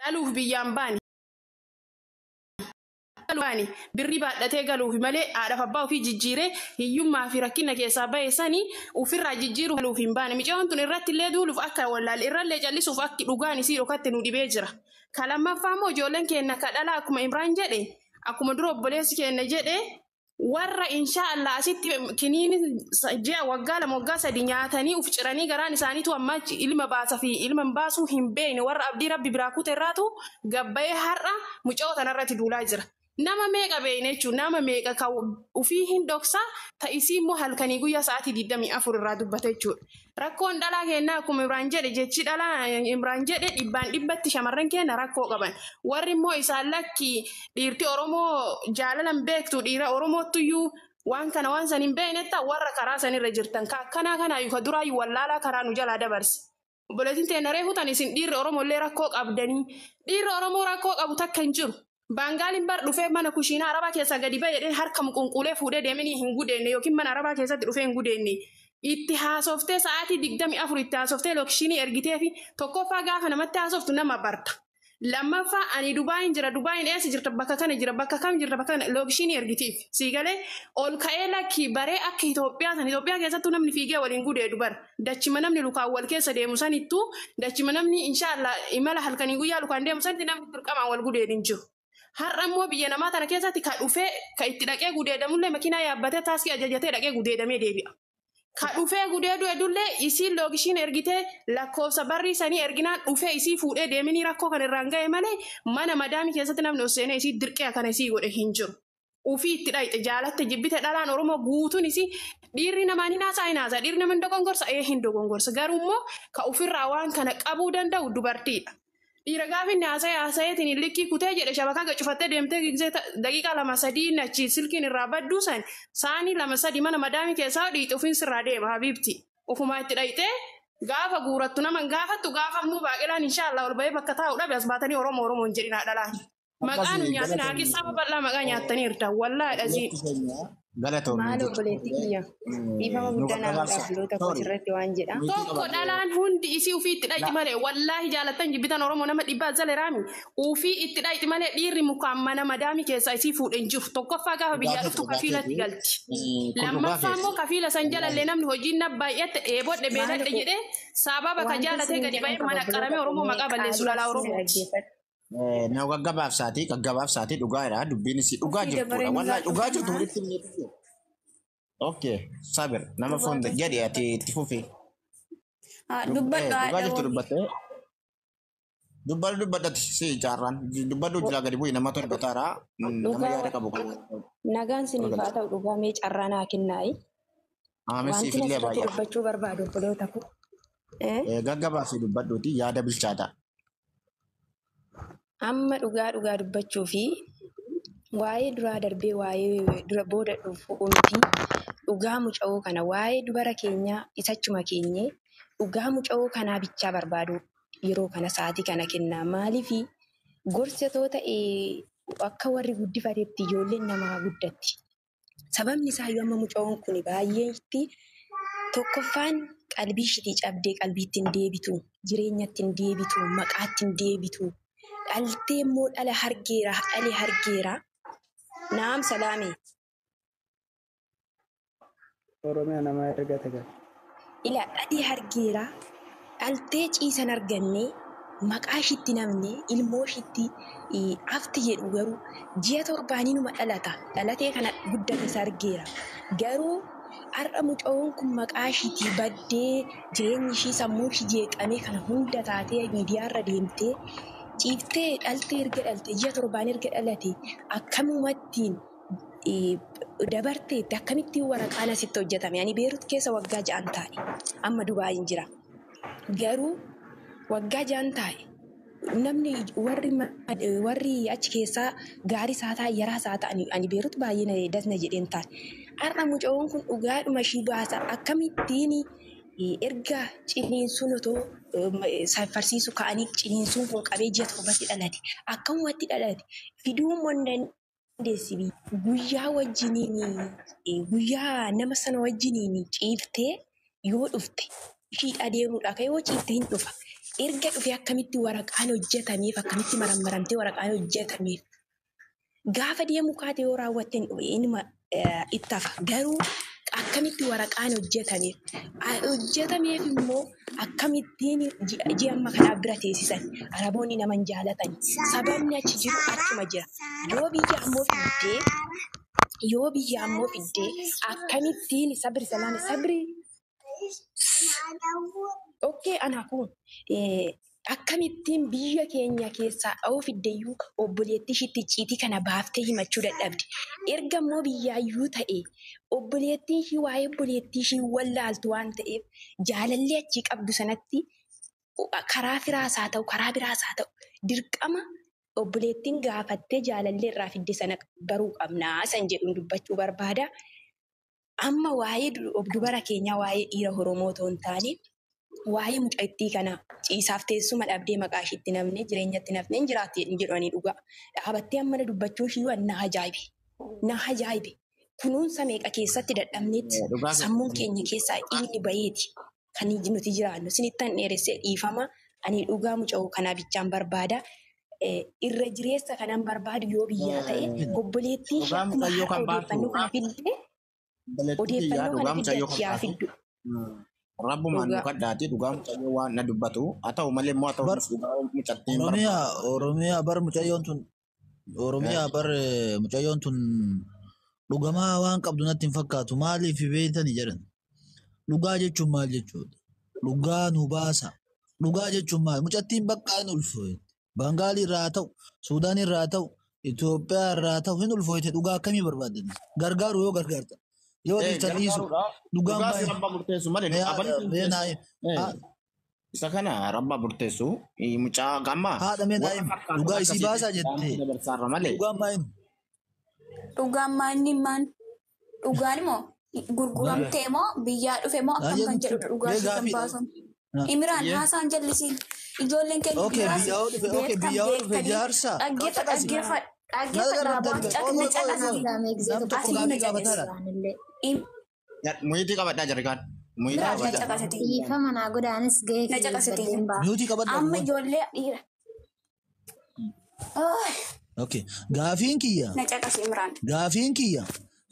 Dhaluuf biyyaan baane. Baane birri baadhatee galuuf malee haadhaaf abbaa ofii jijjiiree hiyyummaa fi rakkina keessaa bahe sanii ofirraa jijjiiruuf galuuf hin baane. Mucayyoon tun irratti illee duuluuf akka wallaalle irrallee callisuuf akki dhugaan isii dhokatte nu dhibee jira. Ka lammaffaa immoo ijoolleen keenya ka dhalaa akkuma Imraan jedhe, akkuma dura obboleessi keenya jedhe, warra insha Allah asitti kiniini ji'a waggaa 2 waggaa 3 nyaatanii uf ciranii garaan isaaniitu amma ilma baasa fi ilma hin baasuu hin beekne, warra abdii rabbi biraa kute irraatu gabbayee har'a mucayoo tanarratti duulaa jira. Nama meeqa beekne jechuun, nama meeqa ka ufii hin dhoksaa ta isii immoo halkanii guyyaa sa'aatii 24 irraa dubbata jechuudha. Rakkoon dhalaa kennaa akkuma Imraan jedhe, jechi dhalaa Imraan jedhe dhibbaan dhibbatti shamarran keenya rakkoo qaban. Warri immoo isaan lakki dhiirti Oromoo jaalalan beektu, dhiira Oromootuyyuu waan kana waan san hin beeknetta, warra karaa sanirra jirtan ka akkanaa kanaayyuu ka duraayyuu wallaalaa karaa nu jalaa dabarse. Obboleettiin teenya reefu tan isin dhiirri Oromoo illee rakkoo qabdanii, dhiirri Oromoo rakkoo qabu takka hin jiru. Baangaaliin bar dhufee mana kushiinaa Arabaa keessaa gadi ba'e jedhee harka muqunquulee fuudhee deemanii hin gudeenne yookiin mana Arabaa keessatti dhufee hin gudeenne. Itti haasoftee sa'aatii 24 itti haasoftee location ergitee fi tokkoffaa gaafa namatti haasoftu nama barta. Lammaffaa ani Dubaayin jira, Dubaayin eessa jirta, bakka kana jira, bakka kam jirta, bakka kana location ergitiif. Sii galee ol ka'ee lakki baree akka Itoophiyaa san Itoophiyaa keessattuu namni fiigee waliin gudeedu bara. Dachima namni lukaan wal keessa deemu sanittuu, dachima namni inshaallah imala halkanii guyyaa lukaan deemu sanitti namni dirqamaan wal gudeedu hin jiru. Har'a immoo biyya namaa tana keessatti ka dhufee ka itti dhaqee gudeedamullee makiinaa yaabbatee taaksii ajajatee dhaqee gudeedamee deebi'a. Ka dhufee gudeedu hedullee isiin location ergitee lakkoofsa barrii sanii erginaan dhufee isii fuudhee deeminii rakkoo kan irraan ga'e malee mana madaamii keessatti namni ol seenee isii dirqee akkana isii godhe hin jiru. Ufii itti dhayxe jaalatte jibbite dhalaan Oromoo guutuun isii dhiirri namaan hin haasaa hin haasaa, dhiirri nama hin dogongorsa ee hin dogongorsa, garuu immoo ka ofirraa waan kana qabuu danda'u dubartiidha. Dhiira gaafa inni haasa'ee haasa'eetiin likkii kutee jedhe shabakaa gacufattee deemtee gizee daqiiqaa 2 3 inni achi silkiin irraa badduu san saanii 2 3 mana madaamii keessaa dhiixe ofiin sirraa deema habiibti. Ufumaa itti dhayxee gaafa guurattu nama hin gaafattu, gaafa immoo baaqelaan inshaallah ol bahee bakka taa'u dhabe as baatanii Oromoo Oromoo hin jedhinaa dhalaan. Maqaa nu nyaatin haaki saba bal'aa maqaa nyaattaniirta wallaahi dhazii. Galatoomii Maal jechuudha. obboleetti kiyya. Dhiifama Nu guddaa naa godha gabaabsa. obboloota koo Sorry. asirratti waan jedha. Miitii Tokko dhalaan hundi isii ufii itti dhayxi malee wallaahi jaalattan jibbitan Oromoo nama dhibbaa zaleraami ufii itti dhayxi malee dhiirri mukaan mana madaamii keessaa isii fuudhe hin jiru. Tokkoffaa gaafa biyyaa Dhugaa dhuftu keeti, dhugaa kafiilatti keeti. galti. Kun dhugaa Lammaffaa keeti. immoo kafiila san jalallee namni hojiin na baay'atte dheebodhe Maal beeladhe jedhee sababa ka wanti jaalatee isin gadi jedhan ba'ee qaba mana obboloota qaramee koo Oromoo mee maqaa balleessu qaalii dhalaa isin Oromooti. dhaggeeffadha. Na gaggabaabsaatii gaggabaabsaatii dhugaadha dubbiin isii dhugaa Ofii jirtudha. dabaree Wallaahi nurraa dhugaa jirtu cufamaa. walitti himnee dhufu. Okay, sabir nama Dhugaa foon jirtu jedhi ati itti fufi. Haa dubbadhu Dhugaa haadha jirtu wabii. dubbattee dubbadhu dubbadhati si jaarraan dubbadhu jilaa gadi bu'i nama torbataara nama Dhugaa yaada qabu kan nagaan siniif haa ta'u, dhugaa mee carraa naa kennaayi. Aamin Wanti siif illee asirratti baay'ee. dubbachuu barbaadu obboloota koo. Gaggabaabsii dubbadhuuti yaada bilchaataa. Amma dhugaa dhugaa dubbachuu fi waa'ee duraa darbee waa'ee dura booda dhufu miti, dhugaa muca'oo kana waa'ee dubara keenyaa isachuma keenyee dhugaa muca'oo kanaa bichaa barbaadu yeroo kana sa'aatii kana kennaa. Maaliifi gorsitoo ta'e akka warri guddifatetti ijoolleen namaa guddatti. Sababni isaa iyyuu amma muca'oon kun baay'eetti tokkoffaan qalbii ishiitii cabdee qalbiitti hin deebitu, jireenyatti hin deebitu, maqaatti hin deebitu. Dhaltee immoo dhala hargeera, dhale hargeera. Naam salaami. Oromiyaa namaa ergate gal. Ila dhalee hargeera. Dhaltee ciisan arganne maqaa ishiitti namne ilmoo ishiitti afti jedhu garuu ji'a torbaanii numa dhalata. Dhalatee kana guddate isa argeera. Garuu har'a muca'oon kun maqaa ishiitii baddee jireenyi ishii sammuu ishii jeeqamee kana hunda taatee miidiyaarra deemtee ciiftee dhaltee erga dhalte ji'a torbaan erga dhalate akkamumattiin dabarteetti akkamittiin waraqaan asitti hojjetame. Ani Beerut keessa waggaa 6 taa'e. Amma Dubaayin jira. Garuu waggaa 6 taa'e. Namni warri achi keessaa gaarii isaa ta'an yaraa isaa ta'an ani Beerut baay'ee dasna jedheen taa'e. Har'a muca'oon kun dhugaadhuma ishii baasa akkamittiin erga ciniinsuun otoo saffarsiisu ka'anii ciniinsuun kun qabee ji'a torbatti dhalate. Akkamumatti dhalate fiduu immoo hin dandeessi. Guyyaa wajjiniin guyyaa nama sana wajjiniin ciiftee yoo dhufte ishiidha deemuudha kan yoo ciifte hin dhufa. Erga dhufee akkamitti waraqaan hojjetameef, akkamitti marammaramtee waraqaan hojjetameef. Gaafa deemu kaate yoo raawwatte inuma itti hafa. Garuu akkamitti waraqaan hojjetameef? Hojjetameef immoo akkamittiin ji'a amma kanaaf bira teessisan? Araboonni nama hin jaalatan. Sababni achi jiru achuma jira. Yoo biyya ammoo fiddee, yoo biyya ammoo fiddee akkamittiin sabri salaame sabri. Okay, ana kun akkamittiin biyya keenya keessaa dha'oo fiddeyyuu obboleettii ishiitti icciitii kana baaftee himachuu dadhabde. Erga immoo biyyaayyuu ta'e obboleettiin ishii waa'ee obboleettii ishii wallaaltu waan ta'eef jaalallee achii qabdu sanatti karaa firaas haa ta'u karaa biraas haa ta'u dirqama obboleettiin gaafattee jaalallee irraa fidde sana baruu qabnaa san jedhuun dubbachuu barbaada. Amma waa'ee dubara keenyaa, waa'ee dhiira Oromoo otoo hin taane waa'ee mucattii kana ciisaaf teessuma dhabdee maqaa ishiitti namne jireenyatti nafne hin jiraatti jedhanii dhugaa. Dhaabattee amma dubbachuun ishii na ajaa'ibe. Na ajaa'ibe. Kunuunsa meeqa keessatti dadhabneetti sammuun keenya keessaa inni baheeti kan nuti jiraannu. Isinittan dheeressee dhiifama. Ani dhugaa muca'oo kanaa bichaan barbaada. Irra jireessa kanan barbaadu yoo biyyaa ta'e obboleettii ishee akkuma haadha odeeffannoo kana fidde, odeeffannoo kana fidde achi haa fiddu. Rabbumaan nu kadhaati dhugaa mucayyoo waan na dubbatu haa ta'u malee immoo haa ta'u dhugaa mucattiin. Oromiyaa, Oromiyaa bar mucayyoon tun, Oromiyaa bar mucayyoon tun dhugamaa waan qabdu natti hin fakkaatu. Maaliif beektani jedhan? Dhugaa jechuun maal jechuudha? Dhugaa nu baasa. Dhugaa jechuun maal? Mucattiin bakka hin ulfooyte. Bangaalii irraa haa ta'u, Suudaan irraa haa ta'u, Itoophiyaa irraa haa ta'u hin ulfooyte. Dhugaa akkamii barbaaddan? Gargaaru yoo gargaarta. Yoo dhiiftan dhiisu. Dhugaan Dhugaa si rabba murteessu malee abalii isa kana rabba murteessu mucaa gamma. Haadha mee daa'ima dhugaa isii baasaa jettee. Dabarsaarra malee. Dhugaan maal? Dhugaan maal maan? Dhugaan moo gurguramtee moo biyyaa dhufe moo akkam kan jedhudha dhugaa ishee kan baasan. Imiraan haasaan jallisiin ijoolleen keenya Okay, biyyaa dhufe, okay, biyyaa dhufe jaarsa. Dhaggeeffadha, dhaggeeffadha, dhaggeeffadha, caqasni caqasni. Nam tokko gaafii gaafataadha. Muyitii qabadhaa jarri kaan. Muyitii Imiraan na qabadhaa. caqasate. Dhiifama naa godhaanis gahee Na caqasate. Miyuutii qabadhaa. Amma ijoollee dhiira. Okay, gaafiin kiyya. Na caqase Imiraan. Gaafiin kiyya.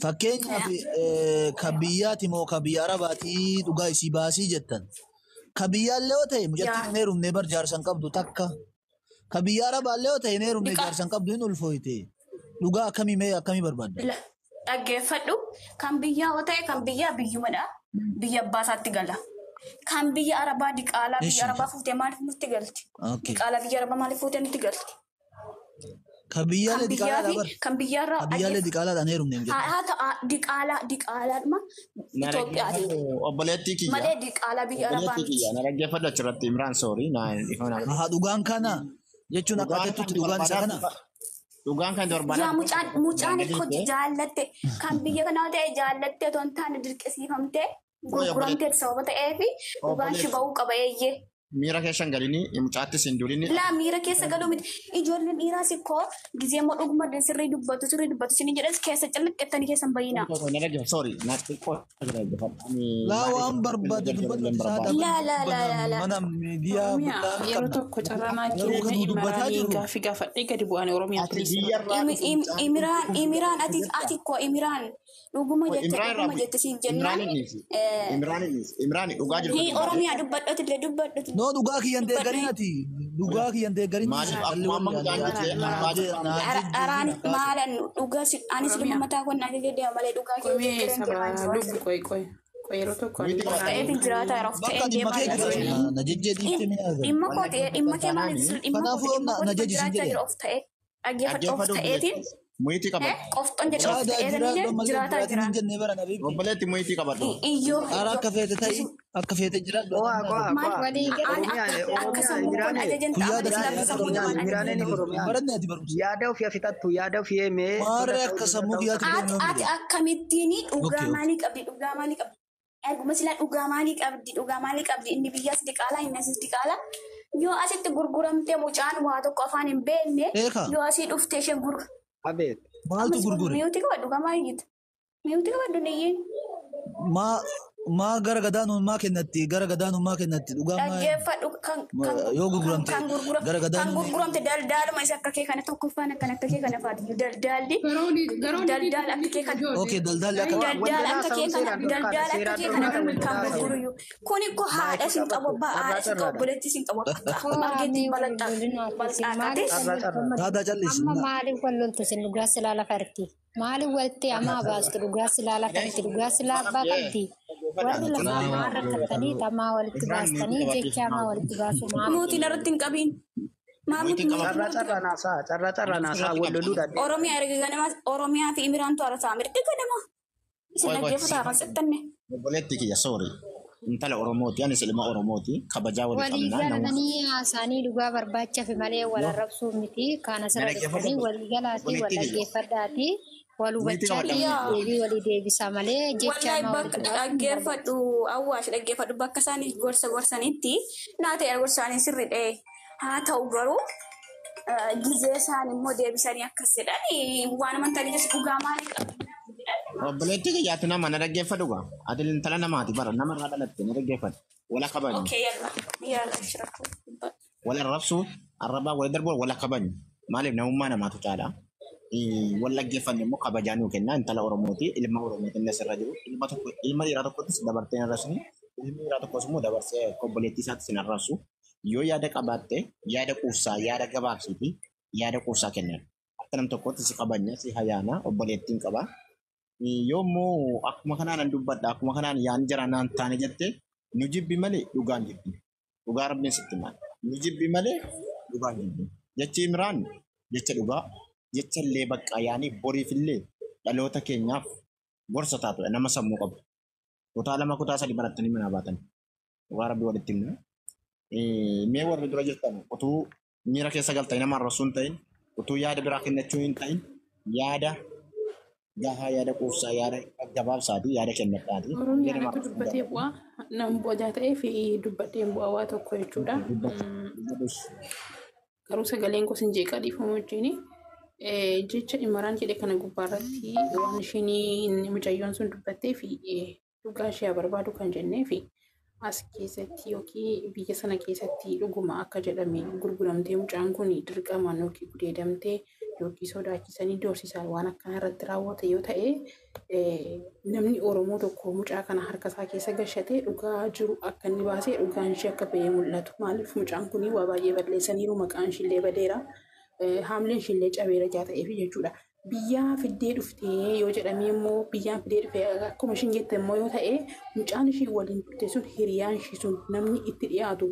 Fakkeenyaaf kan biyyaati moo kan biyya Arabaatii dhugaa isii baasii jettan. Kan biyyaallee yoo ta'e mucattiin hin heerumne bar jaarsan qabdu takka. Kan biyya Arabaallee yoo ta'e hin heerumne jaarsan qabdu hin ulfooyte. Dhugaa akkamii mee akkamii barbaadda? Dhaggeeffadhu. Kan biyyaa yoo ta'e kan biyyaa biyyumadha. Biyya abbaa isaatti gala. Kan biyya Arabaa diqaalaa biyya Arabaa fuutee maaliif nutti galti? Diqaalaa biyya Arabaa maaliif fuutee nutti galti? Kan biyyaallee diqaalaadha bar. Kan biyyaarraa Kan biyyaallee diqaalaadhaan heerumne mucattiin. Haa ta'u diqaalaa diqaalaadhuma Itoophiyaati. Obboleettii kiyya. Malee diqaalaa biyya Arabaa Obboleettii miti. kiyya na dhaggeeffadhu achirratti Imraan soorii na ifama na. Haa dhugaan kana jechuun akka atettutti dhugaan isa kana. Dhugaan kan Yaa barbaadan. mucaan mucaan koo jaallatte kan biyya kanaa ta'e jaallatte otoo hin taane dirqisiifamtee gurguramtee sababa ta'eef dhugaan ishee ba'uu qaba eeyyee. Miira keessa hin galini mucaattis hin duulini. Laa miira keessa galuu miti. Ijoolleen dhiiraas ikkoo gizee immoo dhuguma sirrii dubbatu sirrii dubbatu isin jedhas keessa calaqqettanii keessa hin bayyinaa. Na dhaggeeffadhu soorii na xiqqoo dhaggeeffadhu. Laa waan barbaade dubbatu isaa Laa laa laa laa laa. mana miidiyaa bal'aa Yeroo qabna. tokko carraa naa Garuu kan kenname dubbataa Imiraaniin jirru. gaaffii gaafadhee gadi bu'aan Oromiyaa Ati please. biyyarraa Imiraan Imiraan ati ati koo Imiraan dhuguma jette Imraan dhuguma jette siif jennaan. Imraan Imraan dhugaa jirtu. Hi Oromiyaa dubbadhotillee dubbadhotillee. No dhugaa kiyyan deeggarin ati dhugaa kiyyan deeggarin. Maaliif akkuma amma mucaan jettee abbaa Araan maalan dhugaa anis dhuma mataa koo naa deema malee dhugaa kee Qomee jettee saba deemaa jiru. lubbu qoy qoy qoy yeroo tokko ani Miti Of ta'eef hin jiraata yeroo of Bakka ta'een dhimma deemaa kee jira. jira. Na jejjeetii mi'a agarra. Dhimma koo ta'ee dhimma kee maal dhimma koo Kanaafuu dhimma na koo jejjisiin jiraachaa jedhe. jira of ta'ee dhaggeeffadhu of Dhaggeeffadhu ta'eetiin Muyitii qabadhu. qofxon jedhe of Saadaa ta'eetiin jiraadhu malee jiraataa jiraatiin jira. hin jennee bara na beekti. Obboleetti muyitii qabadhu. Iyyoo Ara akka feete ta'i akka feete jiraadhu. Qo'a qo'a maal qo'a. Walii gala. ani Oromiyaa akka akka Oromiyaa sammuu koon Imiraanii ajajan ta'a Guyyaa malee darbe silaa sammuu namaan ajajan. Imiraanii Oromiyaa Baranne ati barumsa. yaada ofii fixattu yaada ofii himee Maarree akka sammuu kiyyaatti Ati deemee ati akkamittiin dhugaa Okay, okay. maalii qabdi dhugaa maalii qabdi Arguma silaa dhugaa maalii qabdi dhugaa maalii qabdi inni biyyaas diqaalaa inni asis diqaalaa yoo asitti gurguramtee mucaan waa tokko afaan hin beekne Eeka. yoo asii dhuftee isheen gur Abeet. Maaltu gurgure? Miyuutii qabadhu gamaa iyyita. Miyuutii qabadhu niyyiin. Maa Maa gara gadaanummaa kennatti gara gadaanummaa kennatti dhugaa maa Dhaggeeffadhu kan kan yoo kan gurguramte kan gurgura gara kan gadaanummaa gurguramte daldaaluma isa akka kee kana tokkoffaan akkan akka kee kana faatiyyuu daldaalli daldaala akka kee kana Okay, daldalli akka daldaala akka kee kana daldaala akka kee kana kan kan gurguruyyuu kun ikko haadha sin qabu abbaa haadha sin qabu obboleettii sin qabu akka akkuma argeetti balxaaxates Taataa callis. Amma maaliif wal loltu isin dhugaa silaa lafa irratti? Maaliif walitti hamaa baastu dhugaa silaa lafa irratti? Dhugaa silaa abbaa qabdi. Warri lafaa maal rakkattanii tamaa walitti baastanii jecha hamaa walitti baasu maal? Muutiin irratti hin qabiin. Muutiin Maamuut qaba. Carraa carraa naasaa carraa carraa naasaa wal loluu dha. Oromiyaa erga ganama Oromiyaa fi Imiraantu harasaa mirga ganama. Isin Qoy qoy. dhaggeeffataa kan sittanne. Obboleetti kiyya sorry. Intala Oromooti anis ilma Oromooti kabajaa walii Walii qabnaa namoota. galanii haasa'anii dhugaa barbaachaaf malee wal arrabsuu miti. Kan asirra Dhaggeeffadhu. dhuftanii walii galaatii wal Obboleetti kiyya. dhaggeeffadhaatii wal Muyitii hubachaa qabadha. Yaa. deebii walii deebisaa malee jecha Wallahi hamaa bakka walitti baasuun hin dhaggeeffadhu awwaash dhaggeeffadhu bakka isaanii gorsa gorsanitti naa ta'e gorsa isaanii sirri dhee haa ta'u garuu gizee isaan immoo deebisanii akkas jedhan waan amantanii jecha dhugaa maalii qabu. Obboleetti kiyya ati nama na dhaggeeffadhu gaa. Ati intala namaati bara namarraa dhalatte na dhaggeeffadhu. Wala kabajnu. Okay yalla yalla shiraku. Wal arrabsuu arrabaa wal darbuu wala kabajnu. Maaliif namummaa namaatu caala. Wal dhaggeeffanne immoo kabajaa nuu kenna intala Oromooti ilma Oromooti inni asirra jiru ilma tokko ilma dhiiraa tokkottis dabartee hin arrabsini ilmi dhiiraa tokkos immoo dabarsee obboleettii isaattis hin arrabsu yoo yaada qabaatte yaada quufsaa yaada gabaabsiiti yaada quufsaa kennan akka nam tokkotti si kabajna si hayaana obboleettiin qaba. Yoo immoo akkuma kanaan an dubbadha akkuma kanaan yaan jara naan taane jette nu jibbi malee dhugaan jibbi dhugaa rabbiin sitti maal nu jibbi malee dhugaan jibbi jechi Imraan jecha dhugaa jecha illee bakka yaanii boriif illee dhaloota keenyaaf gorsa taatudha nama sammuu qabu. Kutaa lama kutaa sadi barattanii manaa baatan dhugaa rabbii walitti himna. Mee warri dura jirtan utuu miira keessa galtanii nama arrabsuu hin ta'in utuu yaada biraa kennachuu hin ta'in yaada gahaa yaada quufsaa yaada gabaabsaati yaada kennadhaati. Illee Oromiyaa nama irratti arrabsuu hin dubbatee bu'aa nama bojaa ta'ee fi dubbateen bu'aa waa tokko jechuudha. Dubbadhus. Garuu sagaleen gosa hin jeeqaa dhiifamu wajjin jecha Imaraan jedhe kana gubbaarratti waan isheen mucayyoon sun dubbattee fi dhugaa ishee haa barbaadu kan jennee fi as keessatti yookiin biyya sana keessatti dhuguma akka jedhame gurguramtee mucaan kun dirqamaan yookiin gudeedamtee yookiin sodaachisanii doorsisaan waan akkana irratti raawwate yoo ta'e namni Oromoo tokko mucaa kana harka isaa keessa gashatee dhugaa jiru akka inni baasee dhugaan ishee akka ba'ee mul'atu. Maaliif mucaan kun waa baay'ee balleessaniiru maqaan ishiillee badeera. Haamleen ishiillee cabeera jaa ta'eef jechuudha. Biyyaa fiddee dhuftee yoo jedhame immoo biyyaan fiddee dhufee akkuma ishiin jette immoo yoo ta'e mucaan ishii waliin turte sun hiriyaan ishii sun namni itti dhiyaatu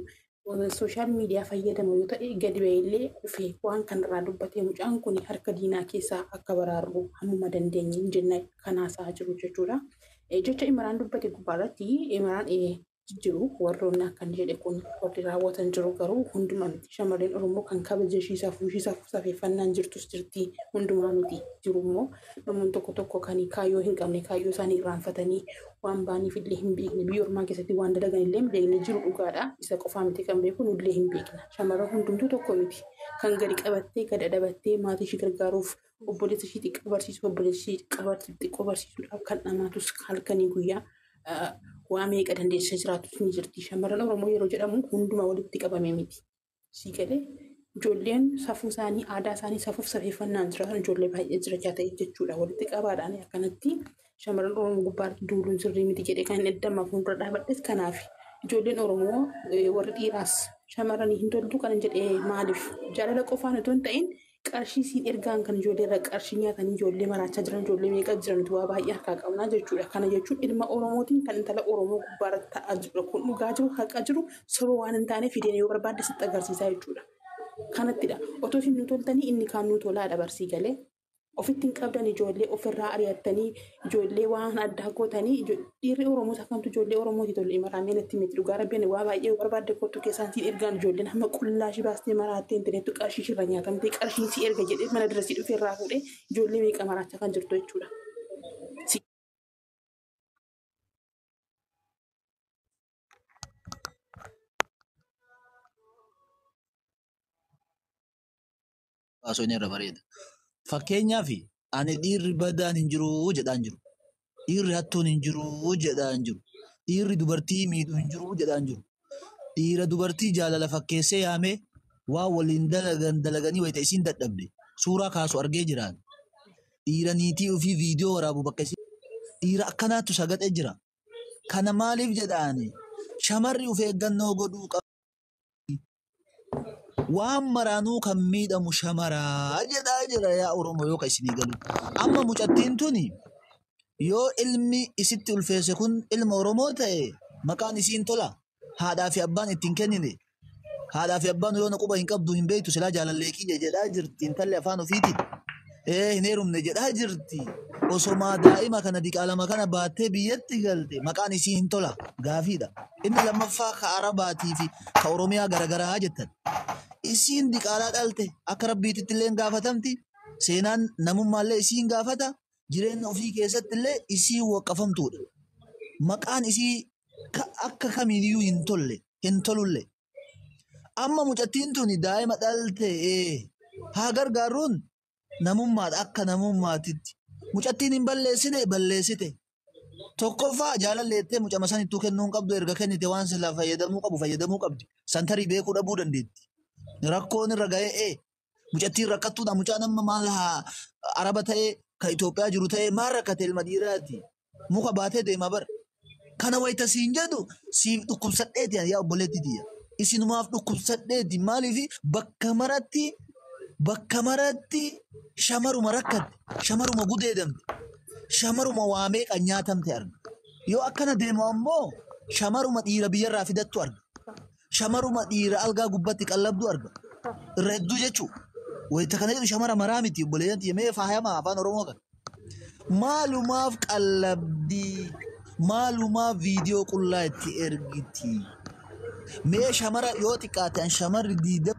sooshaal miidiyaa fayyadamu yoo ta'e gadi ba'ellee dhufee waan kanarraa dubbatee mucaan kun harka diinaa keessaa akka baraarru hammuma dandeenye hin jenna kanaasaa jiru jechuudha. Jecha Imaraan dubbate gubbaarratti Imaraan jiru warroonni akkan jedhe kun warri raawwatan jiru garuu hundumaa miti. Shamarreen Oromoo kan kabaja ishii safuu ishii safuu safeeffannaan jirtus jirti hundumaa miti jiru immoo namoonni tokko tokko kan kaayyoo hin qabne kaayyoo isaanii irraanfatanii waan baaniif illee hin beekne biyya ormaa keessatti waan dalagan illee hin beekne jiru dhugaadha. Isa qofaa miti kan beeku nullee hin beekna. Shamarran hundumtuu tokko miti. Kan gadi qabattee gad adabattee maatii ishii gargaaruuf obboleessa ishii xiqqoo barsiisuu obboleessa ishii xiqqoo barsiisuudhaaf kan dhamaatus halkanii guyyaa waa meeqa dandeessisee jiraatus ni jirti. Shamarran Oromoo yeroo jedhamu hundumaa walitti qabame miti. Sii galee ijoolleen safuu isaanii aadaa isaanii safuuf safeeffannaan jiraatan ijoollee baay'ee jirachaa ta'e jechuudha. Walitti qabaadhaan akkanatti shamarran Oromoo gubbaatti duuluun sirrii miti jedhee kan hin eddamma fuuldura dhaabadhes kanaaf ijoolleen Oromoo warri dhiiraas shamarranii hin toltu kan jedhee maaliif jaalala qofaan otoo hin ta'in qarshii siin ergaan kan ijoollee irra qarshii nyaatanii ijoollee maraachaa jiran ijoollee meeqa jirantu waa baay'ee harkaa qabnaa jechuudha. Kana jechuun ilma Oromootiin kan intala Oromoo gubbaarratti ta'aa jirudha. Kun dhugaa jiru haqa jiru soba waan hin taane fideen yoo barbaadde sitti agarsiisaa jechuudha. Kanattidha. Otoo isin nu toltanii inni kaan nu tolaadha barsii galee. Ofitti hin qabdan ijoollee ofirraa ari'attanii ijoollee waan addaa gootanii dhiirri Oromoos akkamtu ijoollee Oromooti tolle maraamee natti miti dhugaa rabbiin waa baay'ee barbaadde kottu keessaan siin ergaan ijoolleen hamma qullaa ishii baastee maraattee intineettu qarshii ishirra nyaatamtee qarshiin si erga jedhee mana dura si dhufee irraa fuudhee ijoollee meeqa maraachaa kan jirtu jechuudha. Baasoo inni irra bareeda. Fakkeenyaaf ani dhiirri badaan hin jiru jedhaan jiru. Dhiirri hattuun hin jiru jedhaan jiru. Dhiirri dubartii miidhu hin jiru jedhaan jiru. Dhiira dubartii jaalala fakkeessee yaamee waan waliin dalagan dalaganii wayita isiin dadhabde suuraa kaasu argee jiraan. Dhiira niitii ofii viidiyoo waraabu bakka isiin dhiira akkanaatu sagaxee jira. Kana maaliif jedhaani shamarri of eeggannoo godhuu qaba. Waan maraanuu kan miidhamu shamaraa jedhaa jira yaa Oromoo yoo ka isinii galu. Amma mucattiin tuni yoo ilmi isitti ulfeesse kun ilma Oromoo ta'e maqaan isiin tola. Haadhaa fi abbaan ittiin kennine. Haadhaa fi abbaan yoo na quba hin qabdu hin beektu silaa jaalallee kiyya jedhaa jirti intalli afaan ofiitiin. Ee hin heerumne jedhaa jirti. Osomaa daa'ima kana diqaalama kana baattee biyyatti galte maqaan isii hin tola gaafiidha. Inni lammaffaa ka Arabaatii fi ka Oromiyaa garagaraa jettan. Isiin diqaalaa dhalte akka rabbiititti illee gaafatamti. Seenaan namummaallee isiin gaafata. Jireenya ofii keessatti illee isii waqqafamtuudha. Maqaan isii akka kamiiyyuu hin tolle hin tolullee. Amma mucattiin tuni daa'ima dhalte haa gargaaruun namummaadha akka namummaatitti. Mucattiin hin balleessine balleessite. Tokkoffaa jaalalleettee mucama sanittuu kennuu hin qabdu erga kennite waan silaa fayyadamuu qabu fayyadamuu qabdi. Santarii beekuu dhabuu dandeetti. Rakkoon irra ga'ee mucattiin rakkattuudha mucaan amma maal haa araba ta'ee kan Itoophiyaa jiru ta'ee maal rakkate ilma dhiiraati. Muka baatee deema bara. Kana wayita siin jedhu siif dhukkubsadheeti yaa obboleetti tiyya. Isinumaaf dhukkubsadheeti maaliif bakka maratti shamaruma rakkatte shamaruma gudeedamte shamaruma waa meeqa nyaatamte arga. Yoo akkana deemu ammoo shamaruma dhiira biyyarraa fidattu arga. Shamaruma dhiira algaa gubbatti qallabdu arga. Irra hedduu jechuudha. Wayita kana jedhu shamara maraa miti obboleeyyan tiyya mee faayamaa afaan Oromoo kana. Maalumaaf qallabdii maalumaaf viidiyoo qullaa itti ergiti. Mee shamara yoo xiqqaate an shamarri diida.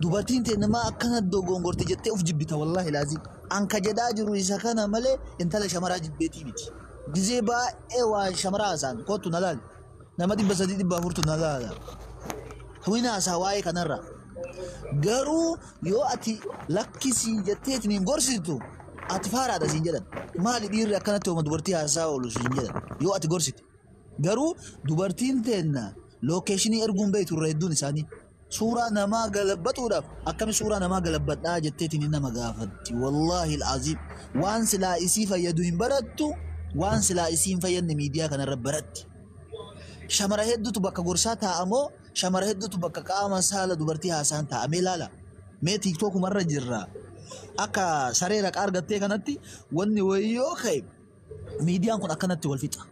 Dubartiin ta'e nama akkana dogongorti jettee of jibbita wallaahi laazim. An ka jedhaa jiru isa kana malee intala shamaraa jibbeetii miti. Gizee baay'ee waan shamaraa haasa'an kottu na laali. Nama 300 400 na laala. Wina haasaa waa'ee kanarra. Garuu yoo ati lakkisii jetteetiin hin gorsitu ati faaraadha siin jedhan. Maali dhiirri akkanatti hooma dubartii haasaa oolu siin jedhan yoo ati gorsite. Garuu dubartiin teenna lookeeshinii erguun beektu irra hedduun isaanii. Suuraa namaa galabbatuudhaaf akkami suuraa namaa galabbadhaa jetteetiin nama gaafatti. Wallaahi al'aziim. Waan silaa isii fayyadu hin barattu waan silaa isii hin fayyadne miidiyaa kanarra baratti. Shamara hedduutu bakka gorsaa taa'amoo shamara hedduutu bakka qaama saala dubartii haasaan taa'amee laala. Mee tiiktookumarra jirra. Akka saree raqaa argattee kanatti wanni wayyoo ka'e miidiyaan kun akkanatti wal fixa.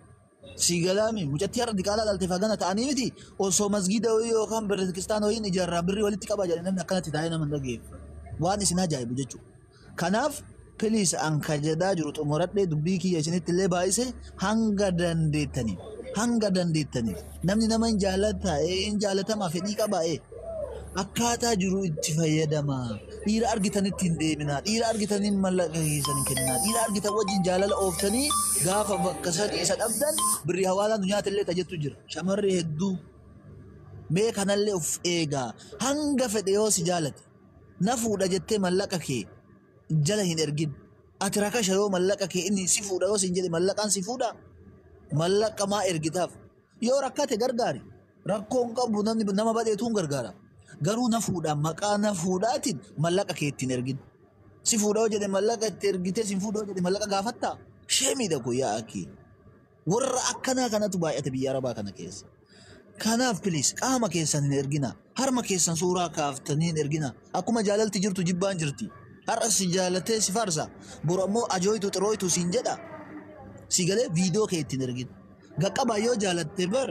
Si galaami mucattii har'a diqaalaa dhalte fagana ta'anii miti osoo masgiida wayii yookaan beetekiristaana wayiin ijaarraa birrii walitti qabaa jedhanii namni akkanatti taa'ee nama hin dhageeffa. Waan isin ajaa'ibu jechuudha. Kanaaf piliis an ka jedhaa jiru xumuradhee dubbii kiyya isinitti illee baay'ise hanga dandeettaniif hanga dandeettaniif namni nama hin jaallata hin jaalatamaa fedhii qabaa akkaataa jiru itti fayyadamaa dhiira argitanitti hin deeminaa dhiira argitaniin mallaqa keessan hin kenninaa dhiira argitan wajjin jaalala ooftanii gaafa bakka sadii isa dhabdan birrii hawaalaa nu nyaata illee tajettu jira shamarri hedduu mee kanallee of eegaa hanga fedhe yoo si jaalate na fuudha jettee mallaqa kee jala hin ergin ati rakasha yoo mallaqa kee inni si fuudha yoo sin jedhe mallaqaan si fuudha mallaqa maa ergitaaf yoo rakkate gargaari rakkoon qabu namni nama badheetuun gargaara garuu na fuudha maqaa na fuudhaatiin mallaqa kee ittiin ergin si fuudha yoo jedhe mallaqa itti ergitee si fuudha yoo jedhe mallaqa gaafattaa sheemiidha kun yaa akii warra akkanaa kanatu baay'ate biyya arabaa kana keessa. Kanaaf piliis qaama keessan hin ergina harma keessan suuraa kaaftanii hin ergina akkuma jaalalti jirtu jibbaan jirti har'a si jaalatee si faarsa boru ammoo ajooytu xirooytu siin jedha si galee viidiyoo kee ittiin ergin gaqqabaa yoo jaalatte bar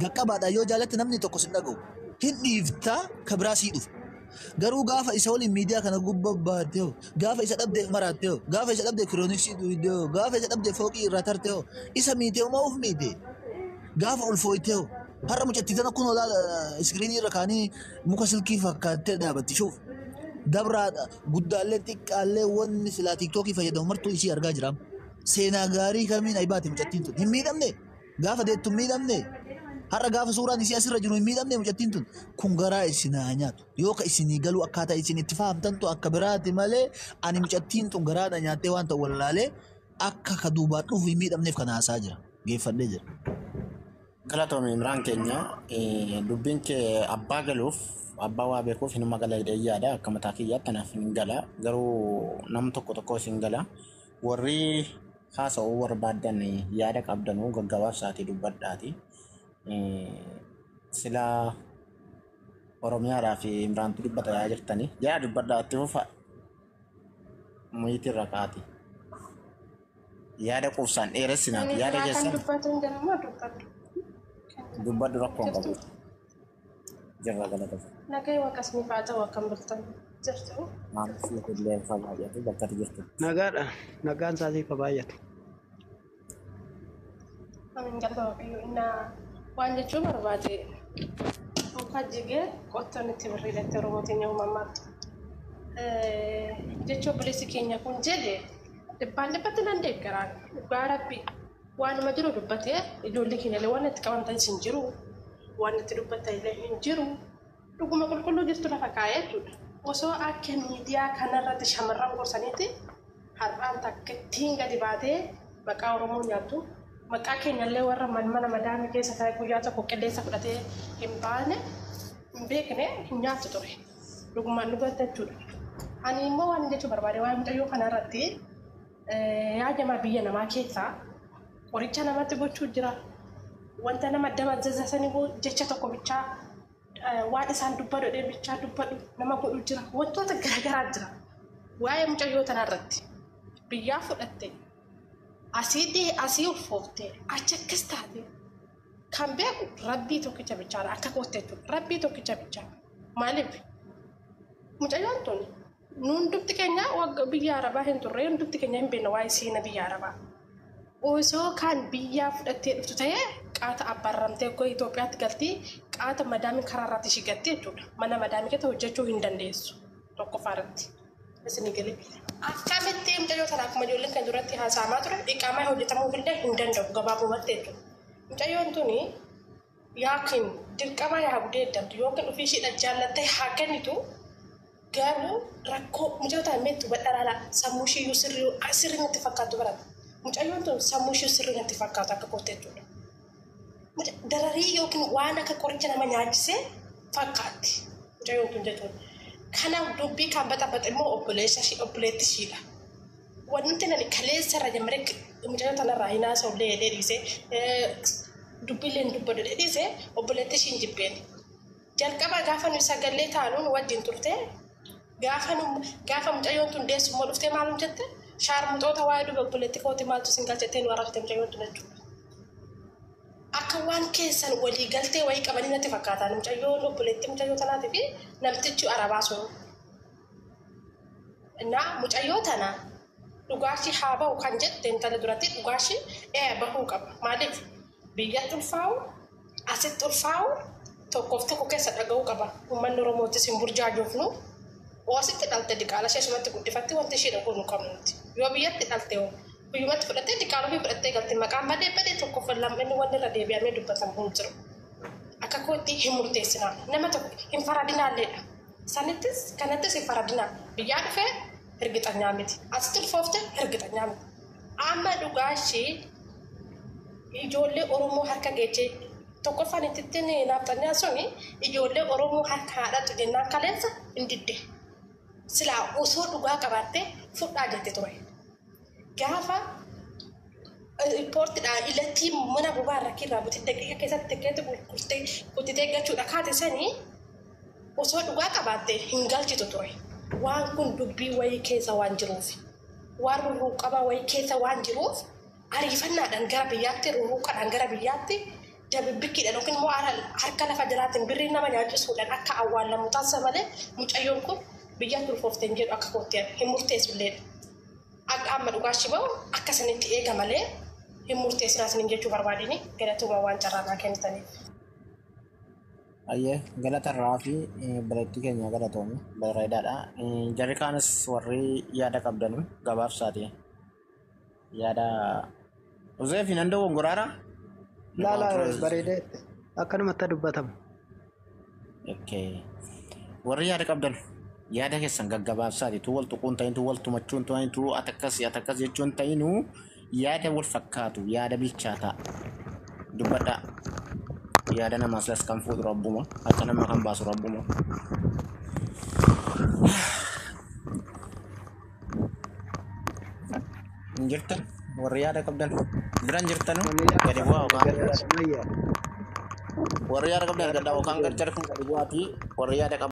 gaqqabaadha yoo jaalatte namni tokko sin dhaga'u hin dhiiftaa ka biraa sii dhufa. Garuu gaafa isa waliin miidiyaa kana gubbaa baatte hoo gaafa isa dhabdeef maraatte hoo gaafa isa dhabdeef kirooniksii duwidde hoo gaafa isa dhabdeef fooqii irraa tarte hoo isa miite hoo maa of miite gaafa ulfooyte hoo har'a mucattii tana kun olaa iskiriinii irra kaanii muka silkii fakkaattee dhaabatti shuuf dabraa guddaallee xiqqaallee wanni silaa tiiktookii fayyadamu martuu isii argaa jira. Seenaa gaarii kamiin ayi baate mucattiin tun hin miidhamne gaafa deettu hin miidhamne Har'a gaafa suuraan isii asirra jiru hin miidhamne mucattiin tun kun garaa isin haa nyaatu. Yoo ka isinii galuu akkaataa isin itti fahamtantu akka biraati malee ani mucattiin tun garaadha nyaattee waan ta'u wallaalee akka ka duubaan dhufu hin miidhamneef kan haasaa jira. Geeffadhee jira. Galatoomii Imraan keenya dubbiin kee abbaa galuuf abbaa waa beekuuf hinuma gala jedhee yaada akka mataa kiyyaatti anaaf hin gala garuu nam tokko tokko isin gala warri haasa'uu barbaaddan yaada qabdanuu gaggabaabsaatii dubbadhaati. Sila Oromiyaadhaa fi Imraantu dubbata yaa jirtanii yaa dubbadhaa itti fufa muyitii irra kaati. Yaada quubsaan dheeressinaati yaada Kan keessan dubbatu hin jedhamu dubbadhu. Dubbadhu rakkoo hin qabu. Jirra galata. Nagaa waaqasni fa'aa ta'u akkam bultan jirtu. Maamilli illee baay'atu bakka ati jirtu. Nagaadha. Nagaan isaatiif haa baay'atu. Amin galata waaqayyo innaa waan jechuu barbaade muka jigee qottoon itti birriidhatti Oromootiin uumamaatu. Jecha obboleessi keenya kun jedhe dhibbaan dhibbatti nan deeggaraan dhugaa rabbi waanuma jiru dubbatee ijoollee keenya illee waan itti qabamtanis hin jiru waan itti dubbatan illee hin jiru dhuguma qulqulluu jirtu lafa kaa'ee jechuudha. Osoo akka miidiyaa kanarratti shamarran gorsaniiti har'aan takka ittiin gadi baatee maqaa Oromoo nyaattu maqaa keenyallee warra mana madaamii keessa ta'e guyyaa tokko qilleensa fudhatee hin baane hin beekne hin nyaattu ture. Dhugumaan dhugaatti jechuudha. Ani immoo waan jechuu barbaade waa'ee mucayyoo kanarratti yaa jamaa biyya namaa keessaa qoricha namatti gochuu jira. Wanta nama dama zazzasanii jecha tokko bichaa waan isaan dubbadhu jedhee bichaa dubbadhu nama godhu jira. Wantoota garaagaraa jira. Waa'ee mucayyoo tanarratti biyyaa fudhatte asii asii ulfoofte achi akkas taate kan beeku rabbii tokkicha bichaadha akka kootte jechuudha. Rabbii tokkicha bichaa. Maaliif mucayyoon tun nuun dubti keenya wagga biyya arabaa hin turre dubti keenya hin beekne waa'ee seena biyya arabaa. Osoo kan biyyaa fudhattee dhuftu ta'ee qaata abbaarramtee akka Itoophiyaatti galtii qaata madaamii karaa irratti ishii gatti jechuudha. Mana madaamii keessa hojjechuu hin dandeessu tokkoffaa irratti. Isin galee. Akkamitti mucayyoo tana akkuma ijoolleen kan duratti haasa'amaa ture iqaamaa hojjetamuuf illee hin danda'u gabaabumatti jechuudha. Mucayyoon tuni yookiin dirqama yaa gudeeddamtu yookiin ofii isheedha jaallattee haa kennitu garuu rakkoo mucayyoo tana meettu badharaadha sammuu ishiiyyuu sirrii natti fakkaatu barata. Mucayyoon tun sammuu ishii sirrii natti fakkaatu akka kootte jechuudha. Dararii yookiin waan akka qoricha nama nyaachisee fakkaatti mucayyoon tun jechuudha. Kanaaf dubbii kan baxabaxe immoo obboleessa ishii obboleetti ishiidha. Wanti nani kaleessa irra jammaree mucayyoo tanarraa hin haasa'ullee jedhee dhiisee dubbiillee hin dubbadhu jedhee dhiisee obboleetti ishii hin jibbeen. Jalqaba gaafa nuyi sagalee taanuun wajjin turte gaafa nu gaafa mucayyoon tun deessu immoo dhuftee maal jette shaarmuxoota waa'ee duba obboleetti kooti maaltu sin galchettee nu arrabsite mucayyoon tun jechuudha. Akka waan keessan walii galtee wayii qabanii natti fakkaatan mucayyoon obboleetti mucayyoo tanaatii fi namtichi arabaa sun. Innaa mucayyoo tana dhugaashii haa bahu kan jette intala duratti dhugaashii ee bahuu qaba. Maaliif biyyatti ulfaa'u asitti ulfaa'u tokkoof tokko keessa dhaga'uu qaba. Uummanni Oromootis hin burjaajoofnu. Oo asitti dhalte diqaala ishee asumatti guddifatti wanti ishee dhaguu nu qabnu nuti. Yoo biyyatti dhalte hoo biyyumatti fudhattee diqaala ofii fudhattee galte maqaan badee badee tokkoof lamni wanni irra deebi'amee dubbatamu hin jiru. Akka kootti hin murteessinaa. Nama tokko hin faradinaalleedha. Sanittis kanattis hin faradinaa. Biyyaa dhufee hirgixanyaa miti. Asitti ulfoofte hirgixanyaa miti. Amma dhugaashii ijoollee Oromoo harka geechee tokkoffaan ittiin naafxanyaa suni ijoollee Oromoo harka haadhatu jennaan kaleessa hin didde. Silaa osoo dhugaa qabaattee fudhaa jette ture. Gaafa poortiidhaan ilattii mana bobaa irra kirraa buti daqiiqa keessatti tikkeetti gurgurtee kuttitee galchuudha kaate sanii osoo dhugaa qabaatte hin galchitu ture. Waan kun dubbii wayii keessa waan jiruuf waan rurruuqabaa wayii keessa waan jiruuf ariifannaadhaan gara biyyaatti rurruuqadhaan gara biyyaatti dabibbikkiidhaan yookiin immoo harka lafa jalaatiin birrii nama nyaachisuudhaan akka awwaallamu taasisa malee mucayyoon kun biyyatti ulfoofte hin jedhu akka kootti hin murteessulleedha. Akka amma dhugaashii bahu akka sanitti eega malee hin murteessinaa isiniin jechuu barbaadini galatuma waan carraa kennitaniif. Ayyee galatarraa fi bareeddii keenya galatoomi bareedaadha. Jarri kaanis warri yaada qabdanu gabaabsaati. Yaada Uzeefi nan dogongoraaraa? Laa laa bareedee. Akkanumatti dubbatamu. Okay. Warri yaada qabdan yaada keessan gaggabaabsaati. Tu wal tuquun ta'in, tu wal tumachuun ta'in, tu atakkas atakkas jechuun ta'inuu yaada wal fakkaatu, yaada bilchaataa dubbadhaa. Yaada namaas las kan fuudhu rabbuma, akka namaa kan baasu rabbuma. Hin jirtan warri yaada qabdan biran jirtanu gadi bu'aa yookaan Sumayyaa. warri yaada qabdan gaddaa yookaan gargar kun gadi bu'aatii warri yaada qabdan.